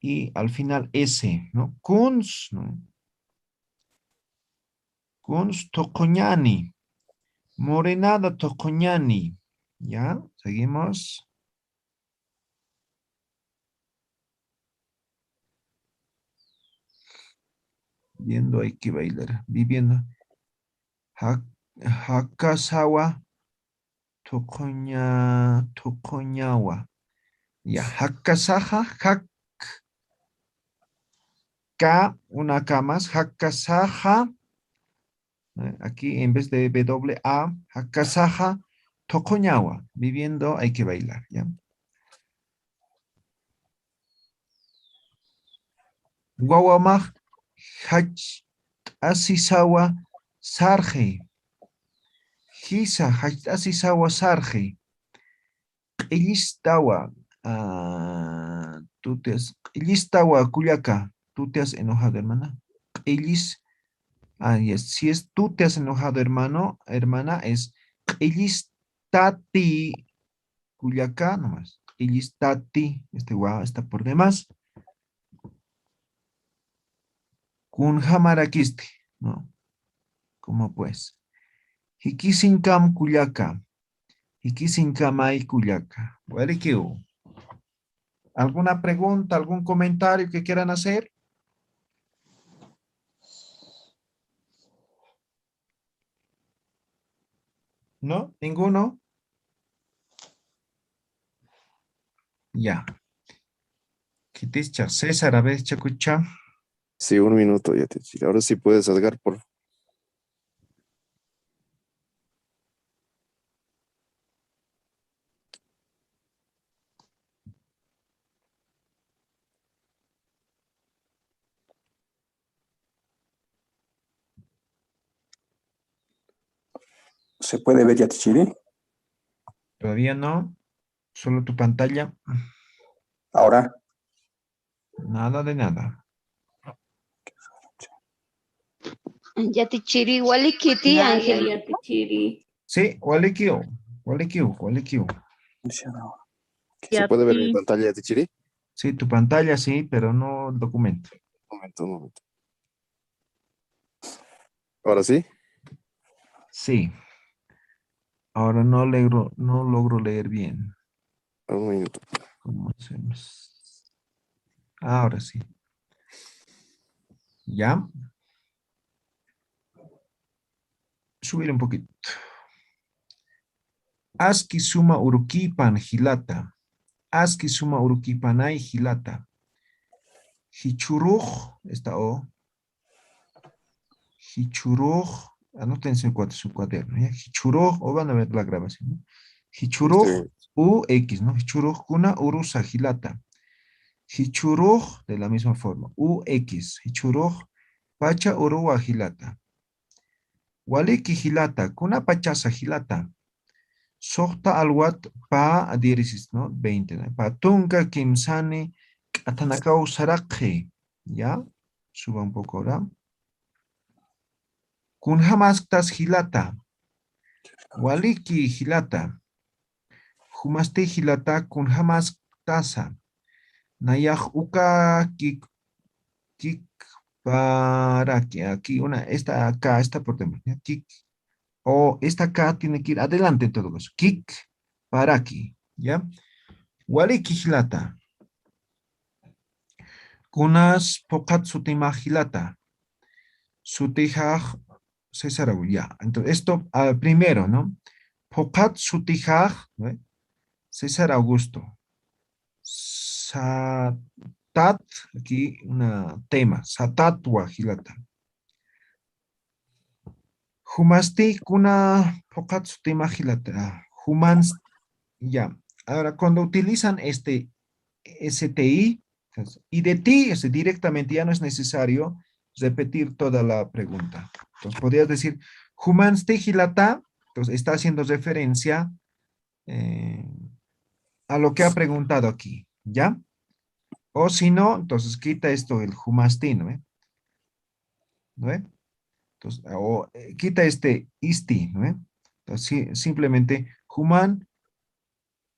Y al final S, ¿no? Kuns, ¿no? Kuns thuqhuñani. Morenada thuqhuñani. ¿Ya? Seguimos. Viendo hay que bailar. Viviendo. Ja-, jakasawa thuqhuña-, thuqhuñawa. Ya, jakasaxa, jak-, ka, una K más, jakasaxa, Eh, aquí en vez de W A, jakasaxa thuqhuñawa, viviendo hay que bailar, ¿ya? Wawamax jacht'asisawa sarxi. Jisa jacht'asisawa sarxi. Q'illistawa, ah, tú te has, q'illistawa kullaka. Tú te has enojado, hermana. Q'illis, ah, yes. Si es tú te has enojado, hermano, hermana, es q'illistati kullaka nomás. Q'illistati, este wa está por demás. Kunjamarakisti, ¿no? ¿Cómo pues? Jikisinkam kullaka. Jikisinkamay kullaka. Walikiw. ¿Alguna pregunta, algún comentario que quieran hacer? ¿No? ¿Ninguno? Ya. Khitischa. César, a ver, chakucha. Sí, un minuto, Yatichiri. Ahora sí puedes, Edgar, por ¿Se puede ver, Yatichiri? Todavía no. Solo tu pantalla. Ahora. Nada de nada. Yatichiri, walikiti, Ángel. Yatichiri. Sí, walikiw, walikiw, walikiw. ¿Se puede ver mi pantalla, Yatichiri? Sí, tu pantalla sí, pero no el documento. Un momento, un momento. ¿Ahora sí? Sí. Ahora no logro, no logro leer bien. Un minuto. ¿Cómo hacemos? Ahora sí. ¿Ya? Subir un poquito. Aski suma urukipan jilata. Aski suma urukipanay jilata. Jichhurux, esta O. Jichhurux, anótense en cuad-, su cuaderno, ¿ya? Jichhurux, o van a ver la grabación, ¿no? Jichhurux, sí. U X, ¿no? Jichhurux kuna urusa jilata. Jichhurux, de la misma forma, U X, jichhurux pacha uruwa jilata. Waliki jilata, kuna pachasa jilata. Suxta alwat pä diéresis, ¿no? Veinte, ¿no? Pä tunka kimsani k'athanakaw saraqxi. ¿Ya? Suba un poco ahora. Kunjamasktas jilata. Waliki jilata. Jumasti jilata kunjamasktasa. Nayax uka kik, kikparaki. Aquí una, esta acá, esta por dentro, ¿ya? Kik. O esta K tiene que ir adelante en todo caso. Kikparaki, ¿ya? Waliki jilata. Kunas phuqhat sutimax jilata. Sutixax César Augusto, ya. Entonces, esto, ah, primero, ¿no? Phuqhat sutixax, ¿no? César Augusto. Satat, aquí una tema, satatwa jilata. Jumasti kuna phuqhat sutimax jilata. Juman, ya. Ahora, cuando utilizan este S T I, entonces, y de ti, este, directamente, ya no es necesario repetir toda la pregunta. Entonces, podrías decir, jumansti jilata, entonces está haciendo referencia eh, a lo que ha preguntado aquí, ¿ya? O si no, entonces quita esto, el jumasti, ¿no ve? ¿No ve? Entonces, o, eh, quita este isti, ¿no ve? Entonces, sí, simplemente, juman,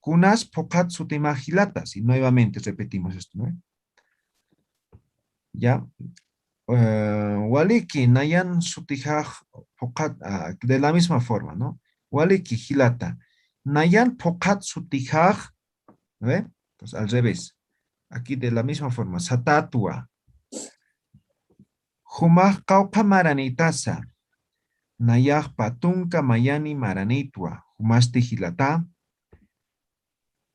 kunas phuqhat sutimax jilata, y nuevamente repetimos esto, ¿no ve? ¿Ya? Eh, waliki, nayan sutixax phuqhat, ah, de la misma forma, ¿no? Waliki, jilata. Nayan phuqhat sutixax, ¿no ve? Entonces, al revés. Aquí de la misma forma, satatwa. Jumax qawqha maranitasa. Nayax pä tunka mayani maranitwa. Jumasti jilata.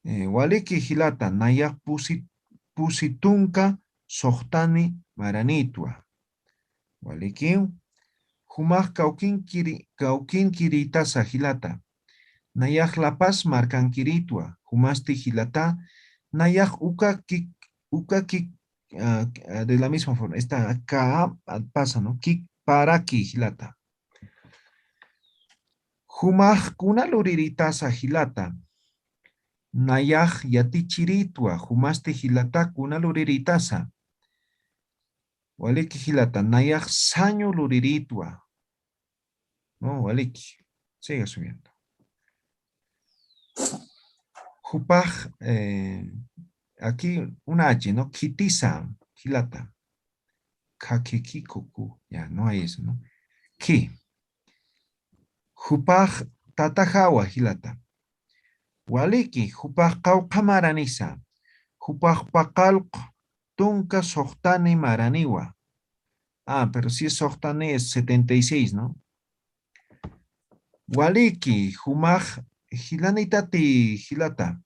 Eh, waliki jilata, nayax pusi, pusi tunka suxtani maranitwa. Walikiw. Jumax kawkinkiri, kawkinkirïtasa jilata. Nayax La Paz markankirïtwa, jumasti jilata, nayax ukakik, ukakik, ah, ah, de la misma forma, esta acá, ah, pasa, ¿no? Kikparaki jilata. Jumax kuna lurirïtasa jilata. Nayax yatichirïtwa, jumasti jilata kuna lurirïtasa. Waliki jilata, nayax sañu lurirïtwa. No, waliki. Siga subiendo. Jupax, eh, aquí una H, ¿no? Khitisa, jilata. Kha, khe, khi, ko, ku. Ya, no hay eso, ¿no? Khi. Jupax tataxawa jilata. Waliki, jupax qawqha maranisa. Jupax paqallq tunka suxtani maraniwa. Ah, pero si es suxtani es setenta y seis, ¿no? Waliki, jumax jilanïtati jilata.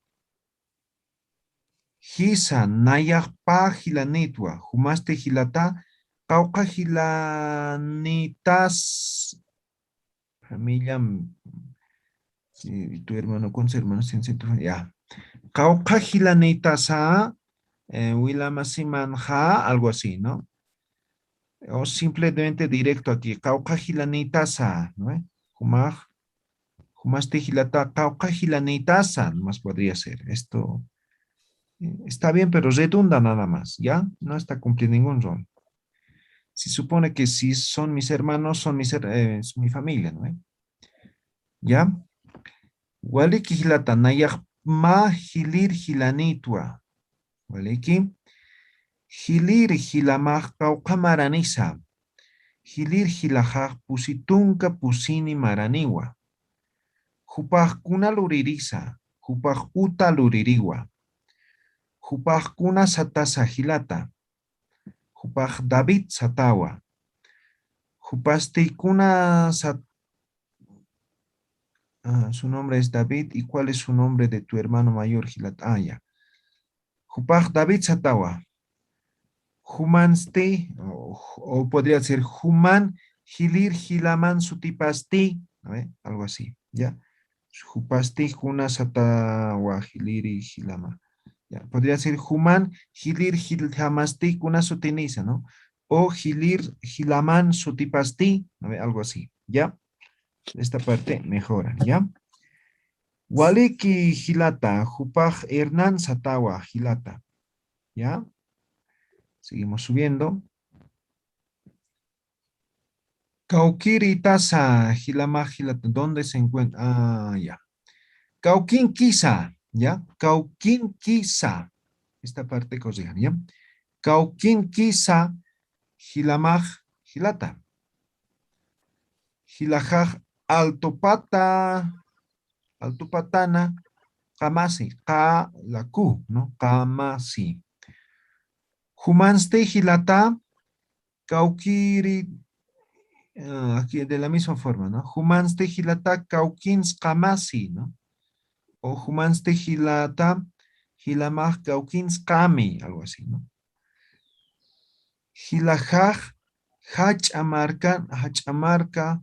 Jisa, nayax pä jilanïtwa, jumasti jilata, qawqha jilanïtas, familia, eh, tu hermano con su hermano, sin ser tu familia, ya. Qawqha jilanïtasa, eh, wilamasimanxa, algo así, ¿no? O simplemente directo aquí, qawqha jilanïtasa, ¿no ve? Jumax, jumasti jilata, qawqha jilanïtasa, nomás podría ser. Esto, eh, está bien, pero redunda nada más, ¿ya? No está cumpliendo ningún rol. Se supone que si son mis hermanos, son mis her-, eh, es mi familia, ¿no ve? ¿Ya? Waliki jilata, nayax mä jilir jilanïtwa. Waliki. Jilir jilamax qawqha maranisa. Jilir jilaxax pusi tunka pusini maraniwa. Jupax kuna luririsa, jupax uta luririwa. Jupax kuna satasa jilata. Jupax David satawa. Jupasti kuna sat-, ah, su nombre es David, ¿y cuál es su nombre de tu hermano mayor, jilata? Ah, ya. Jupax David satawa. Jumansti, o, o podría ser, juman jilir jilaman sutipasti, ¿no ve? Algo así, ¿ya? Jupasti kuna satawa jiliri jilama. Ya, podría ser juman jilir jil-, jamasti kuna sutinisa, ¿no? O jilir jilaman sutipasti, ¿no ve? Algo así, ¿ya? Esta parte mejora, ¿ya? Waliki jilata, jupax Hernán satawa jilata, ¿ya? Seguimos subiendo. Kawkirïtasa, jilamax jilata, ¿dónde se encuentra? Ah, ya. Kawkinkisa, ¿ya? Kawkinkisa. Esta parte corrijan, ¿ya? Kawkinkisa, jilamax jilata. Jilaxax altupata, altupatana, qamasi, qa, la ku, ¿no? Qamasi. Jumansti jilata, kawkiri, ah, aquí de la misma forma, ¿no? Jumansti jilata kawkins qamasi, ¿no? O jumansti jilata jilamax kawkins qami, algo así, ¿no? Jilaxax jach'a marka, jach'a marka,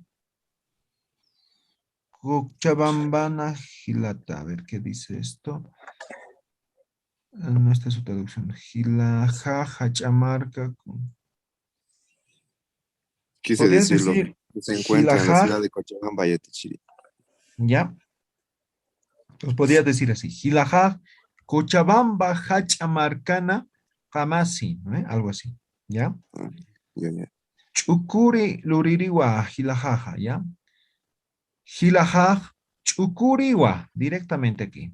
Cochabambana jilata. A ver, ¿qué dice esto? Ah, no está su traducción. Jilaxax jach'a marka. Quise ¿Podrías decirlo, decir que se encuentra en la jilaxax ciudad de Cochabamba, Yatichiri? Ya. Entonces podría decir así, jilaxax Cochabamba jach'a markana qamasi, ¿no? Algo así, ¿ya? Ah, ya, ya. Ch'ukuri luririwa jilaxaxa, ¿ya? Jilaxax ch'ukuriwa directamente aquí.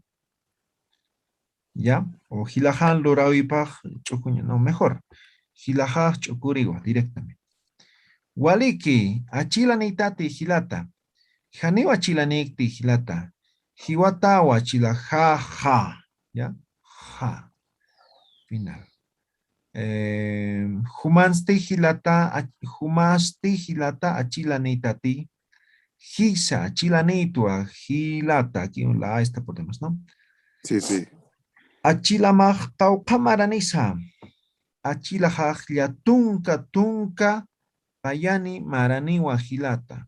¿Ya? O jilaxan lurawipax ch'ukuña, no, mejor. Jilaxax ch'ukuriwa directamente. Waliki, achilanïtati jilata. Janiw achilanïkti jilata. Jiwatawa achilaxaxa. ¿Ya? Ja. Final. Eh, jumansti jilata, ach-, jumasti jilata achilanïtati. Jisa, achilanïtwa, jilata. Aquí la A está por demás, ¿no? Sí, sí. Achilamax qawqha maranisa. Achilaxax llatunka tunka payani maraniwa jilata.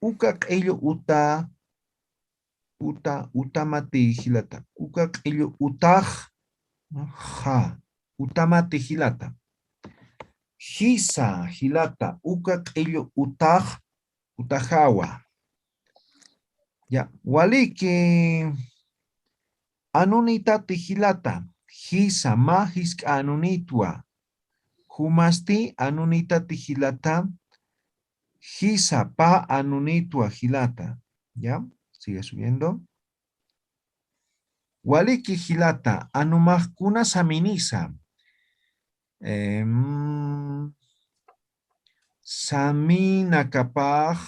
Uka q'illu uta, uta, utamati jilata. Uka q'illu utax, ja, utamati jilata. Jisa jilata, uka q'illu utax, utajawa. Ya, waliki anunitati jilata, jisa mä jisk'a anunitwa. Jumasti anunitati jilata, jisa pä anunitwa jilata. Ya, sigue subiendo. Waliki jilata, anumax kuna saminisa. Em, saminakapax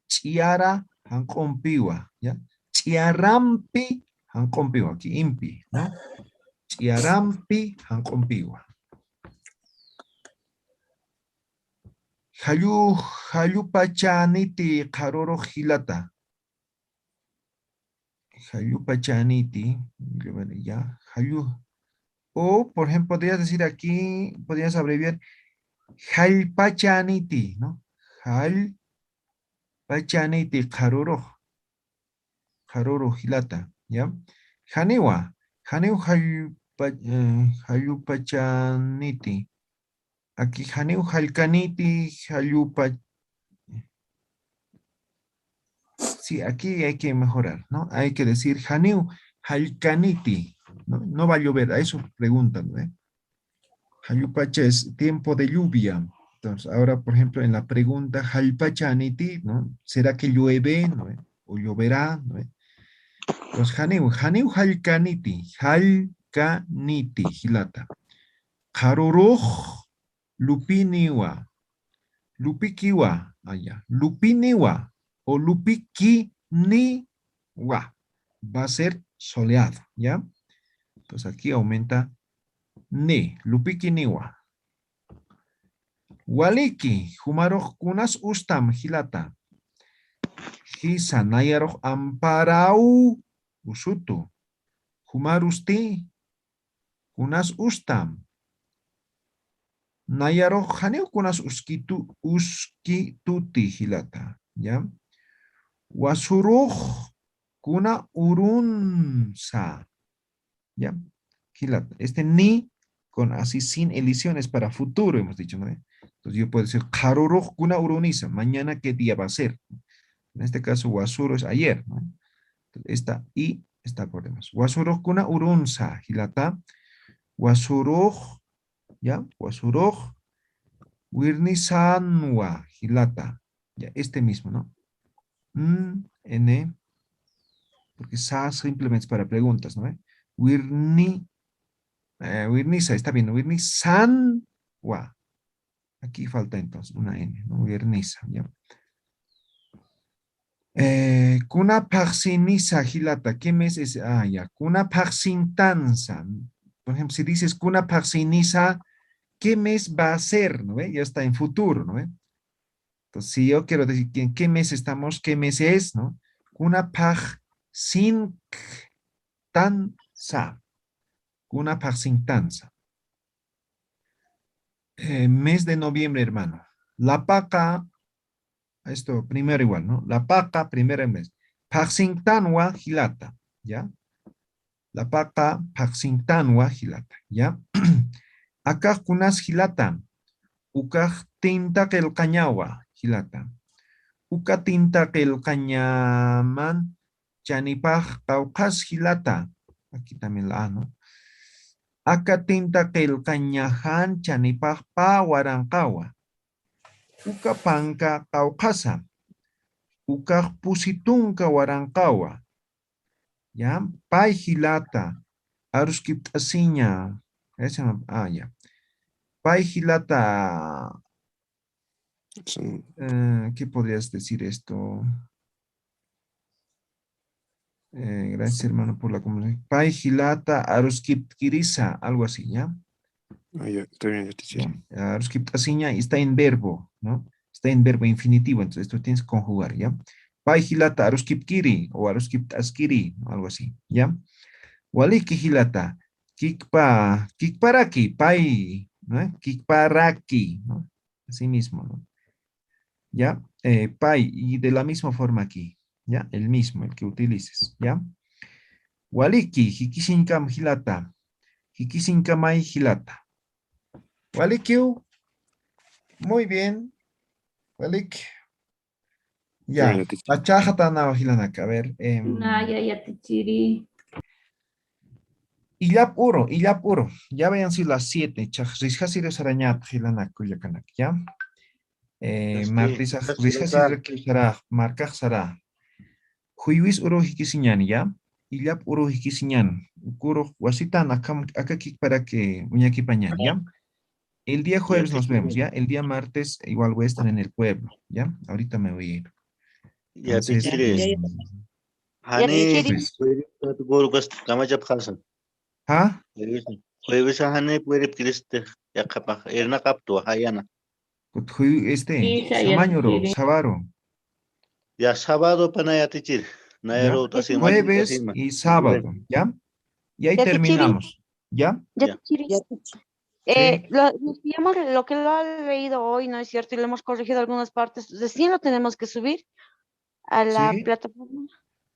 ch'iyara janq'umpiwa, ya. Ch'iyarampi janq'umpiwa, ki impi, ¿no? Ch'iyarampi janq'umpiwa. Jallu, jallupachaniti qharurux jilata. Jallupachaniti, ya, jallu. O, por ejemplo, podrías decir aquí, podrías abreviar, jallpachaniti, ¿no? Jallpachaniti qharurux. Qharurux jilata, ¿ya? Janiwa, janiw jallpa-, eh, jallupachaniti. Aquí janiw jallkaniti, jallupa-, sí, aquí hay que mejorar, ¿no? Hay que decir, janiw jallkaniti, ¿no? No va a llover, a eso preguntan, ¿no? Jallupacha es tiempo de lluvia. Entonces, ahora, por ejemplo, en la pregunta, jallpachaniti, ¿no? ¿Será que llueve? ¿No? ¿O lloverá? ¿No? Entonces, janiw, janiw jallkaniti, jallkaniti, jilata. Qharurux lupiniwa, lupikiwa, allá, lupiniwa o lupikiniwa. Va a ser soleado, ¿ya? Entonces aquí aumenta ni, lupikiniwa. Waliki, jumarux kunas ustam jilata. Jisa, nayarux amparaw usutu. Jumarusti, kunas ustam. Nayarux janiw kunas uskitu, uskituti jilata, ¿ya? Wasurux kuna urunsa, ¿ya? Jilata. Este ni con así sin elisiones para futuro hemos dicho, ¿no? Entonces yo puedo decir, qharurux kuna urunisa, mañana qué día va a ser. En este caso, wasuru es ayer, ¿no? Esta i está por demás. Wasurux kuna urunsa, jilata. Wasurux, ¿ya? Wasurux wirnisanwa, jilata. Ya, este mismo, ¿no? Mm, N, porque sa simplemente es para preguntas, ¿no? ¿Eh? Wirni, eh, wirnisa, está bien, ¿no? Wirnisanwa. Aquí falta entonces una N, ¿no? Wirnisa, ¿ya? Eh, kuna phaxsinisa jilata, ¿qué mes es? Ah, ya, kuna phaxsintansa. Por ejemplo, si dices kuna phaxsinisa, ¿qué mes va a ser? ¿No ve? Ya está en futuro, ¿no ve? Entonces, si yo quiero decir que en qué mes estamos, ¿qué mes es? ¿No? Kuna phaxsintansa. Kuna phaxsintansa. Eh, mes de noviembre, hermano. Lapaqa, esto primero igual, ¿no? Lapaqa, primero mes. Phaxsintanwa jilata, ¿ya? Lapaqa phaxsintanwa jilata, ¿ya? Akax kunas jilata, ukax tinta qillqañawa jilata. Uka tinta qillqañaman chanipax qawqhas jilata. Aquí también la A, ¿no? Aka tinta qillqañajan chanipax pä waranqawa. Uka panka qawqhasa. Ukax pusi tunka waranqawa. Ya, pay jilata, aruskipt'asiña. Ese no, ah, ya. Pay jilata, eh, ¿qué podrías decir esto? Eh, gracias, hermano, por la comunicación. Pay jilata aruskiptkirisa, algo así, ¿ya? Ah, ya, está bien, ya te... Ya, aruskipt'asiña está en verbo, ¿no? Está en verbo infinitivo, entonces esto tienes que conjugar, ¿ya? Pay jilata aruskiptkiri o aruskipt'askiri, ¿no? Algo así, ¿ya? Waliki jilata, kikpa, kikparaki, pay, ¿no? Kikparaki, ¿no? Así mismo, ¿no? ¿Ya? Eh, pay, y de la misma forma aquí, ¿ya? El mismo, el que utilices, ¿ya? Waliki, jikisiñkam jilata. Jikisiñkamay jilata. Walikiw. Muy bien. Walik. Ya. Pachajatanaw jilanak. A ver. Em, naya yatichiri. Illap uru, illap uru. Ya vayan si las siete. Chax risjasiri sarañat jilanak kullakanak, ¿ya? Eh, martes risjasiri sara, markax sara. Juywis uru jikisiñan, ¿ya? Illap uru jikisiñan. Ukuru wasitan akam, akakik para que uñakipañan, ¿ya? El día jueves nos vemos, ¿ya? El día martes igual voy a estar en el pueblo, ¿ya? Ahorita me voy a ir. Entonces, eh, jani, pues, jueves, kamachapxasa. ¿Ah? Jueves, jueves jani puede Cristo, ya capaz, el na capto, hayana. Este, samañoro, sábado. Ya sábado pana yatichir. Nayaru, jueves y sábado, ¿ya? Y ahí terminamos, ¿ya? Ya, ya. Eh, lo, nos pillamos lo que lo ha leído hoy, ¿no es cierto? Y le hemos corregido algunas partes. Recién lo tenemos que subir a la plataforma.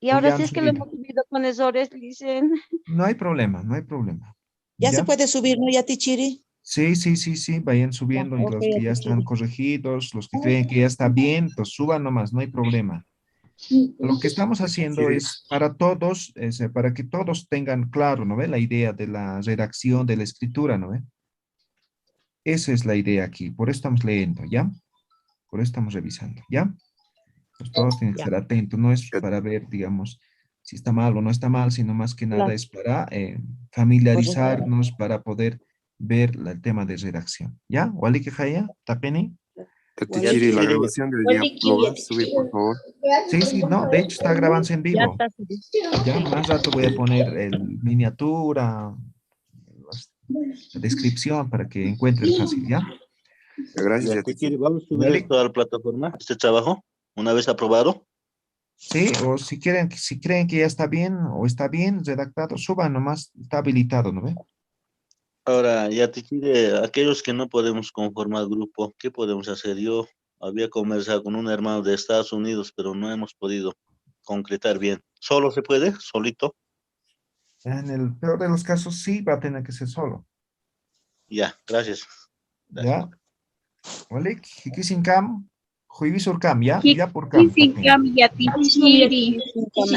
Y ahora sí es que lo hemos subido con errores, dicen. No hay problema, no hay problema. Ya se puede subir, ¿no, Yatichiri? Sí, sí, sí, sí, vayan subiendo y los que ya están corregidos, los que creen que ya está bien, pues suban nomás, no hay problema. Lo que estamos haciendo es para todos, es, eh, para que todos tengan claro, ¿no ve? La idea de la redacción, de la escritura, ¿no ve? Esa es la idea aquí, por eso estamos leyendo, ¿ya? Por eso estamos revisando, ¿ya? Pues todos tienen que estar atentos, no es para ver, digamos, si está mal o no está mal, sino más que nada es para, eh, familiarizarnos, para poder ver la, el tema de redacción. ¿Ya? ¿Wali que jaya? ¿Tapini? Yatichiri, la grabación debería subir, por favor. Sí, sí, no, de hecho está grabándose en vivo. Ya, más rato voy a poner el miniatura, la descripción para que encuentren fácil, ¿ya? Gracias, Yatichiri. Vamos a subir esto a la plataforma, este trabajo, una vez aprobado. Sí, o si quieren, si creen que ya está bien o está bien redactado, suban nomás, está habilitado, ¿no ve? Ahora, Yatichiri, aquellos que no podemos conformar grupo, ¿qué podemos hacer? Yo había conversado con un hermano de Estados Unidos, pero no hemos podido concretar bien. ¿Solo se puede? ¿Solito? En el peor de los casos, sí, va a tener que ser solo. Ya, gracias. Ya. Walik, jikisiñkam, juywis urkam, ¿ya? Illap urkam. Jikisiñkam, Yatichiri.